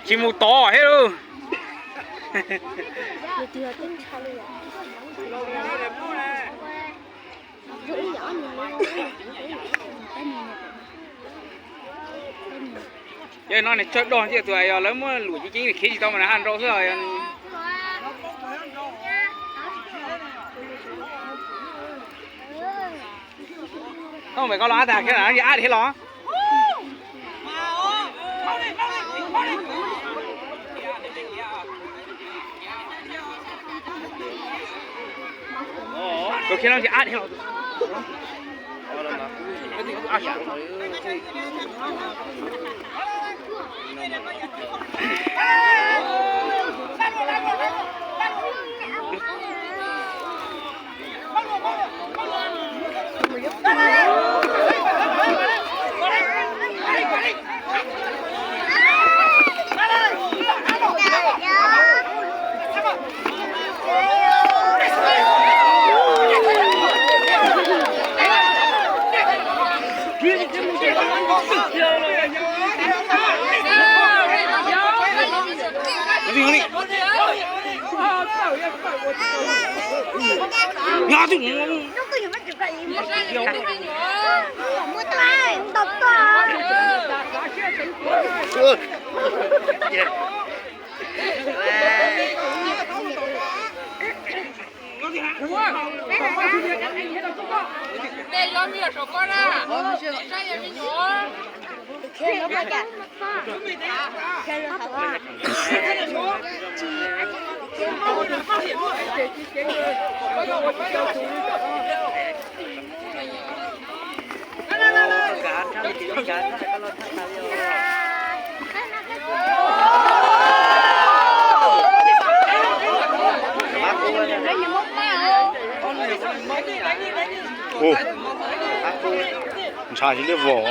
Tsis mus tod thiab lauj. Yog no nws tsawg dog thiab, tus yog lawv muab luam ceev ceev khiav tsis tau mas nws haj nrau xwb. Tau pem koj los ab tag khiav ab thiab los. Koj khiav no ces ab thiab los. Ntshav tsis liab vog.